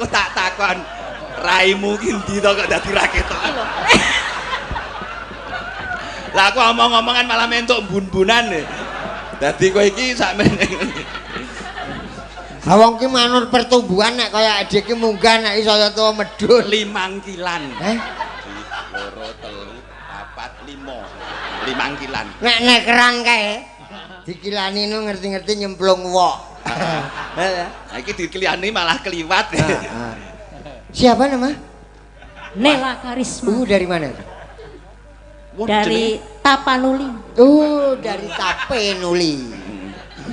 Aku tak takon raimu ki ndi to kok dadi ra ketok. Lah aku omong-omongan malah mentuk bun-bunan. Dadi kowe iki sakmene. Ha wong ki manut pertumbuhan nek kaya adik ki munggah nek iso saya tuwa medhun. 5 kilan. Eh? 2, 3, 4, 5. 5 kilan. Nek nekeran kae dikilani nu ngerti-ngerti nyemplung wok. Nah, iki dikilani malah keliwat. Siapa nama? Nela Karisma. Dari mana? Dari Tapanuli. Dari Tapanuli.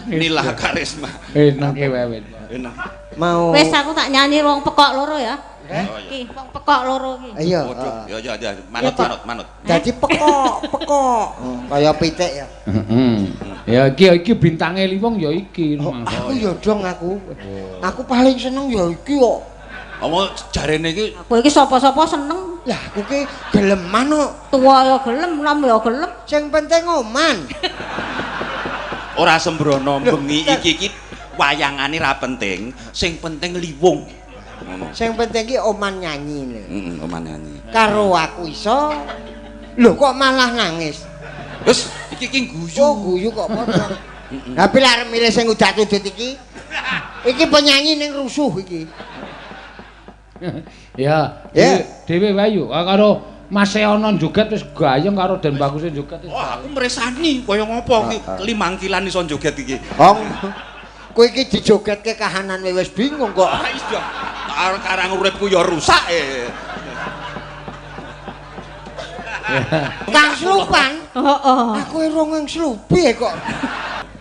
Nila Karisma. Enak e wewe. Enak. Mau. Wes aku tak nyanyi wong pekok loro ya. Iki wong pekok loro iki. Iya. Ya ya ya, manut manut manut. Dadi pekok, pekok. Kaya pitik ya. Heeh. Ya iki bintange Liwung ya iki. Aku ya dong aku. Aku paling seneng ya iki kok. Omong jarene iki. Aku iki sapa-sapa seneng. Lah aku ki geleman kok. Tuwa ya gelem, nom ya gelem. Sing penting oman. Ora sembrono bengi iki iki wayangane ra penting, sing penting Liwung. Ngono. Sing penting ki oman nyanyi lho. Heeh, oman nyanyi. Karo aku iso. Lho kok malah nangis? Wis iki ki guyu. Oh, guyu kok padha. Lah pilih arep milih sing udat-udut iki. Iki penyanyi ning rusuh iki. Ya, dhewe wae yo karo Mas Seono joget wis gayeng karo Den Baguse joget. Wah, aku mresani kaya ngopo iki 5 kilan iso joget iki. Hong. Kowe iki dijogetke kahanan wis bingung kok. Ah iya. Karang uripku ya rusak e. Kang Slupan. Heeh. Aku ora nglupi kok.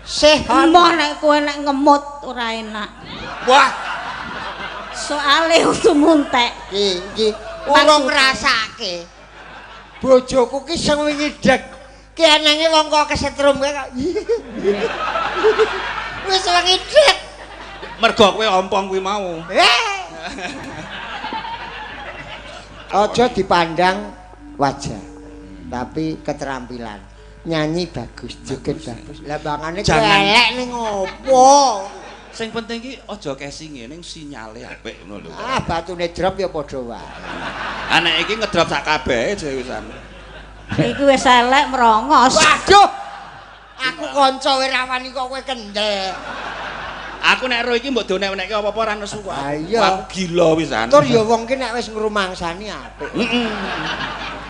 Sehat. Emoh nek kowe nek ngemut ora enak. Wah. Soale utumu entek. Iki urung ngrasake. Bojoku ki sing wingi dek. Ki enenge wong kok kesetrum kae kok. Wis wingi dek. Mergo kowe ompong kuwi mau. Aja dipandang wajah, tapi keterampilan. Nyanyi bagus, joget bagus. Lah bangane kowe elek ning opo? Sing penting ki aja kesinge ning sinyale apik ngono lho. Ah, batune drop ya padha wae. Anek iki ngedrop sak kabehe wisan. Iki wis elek merongos. Waduh. Aku kanca kowe ra wani kok kowe kendel. Aku nek ro iki mbok donek-onekke apa-apa ora nesu kok. Ah, iya. Aku gila wisan. Tur ya wong ki nek wis ngrumangsani apik. Heeh.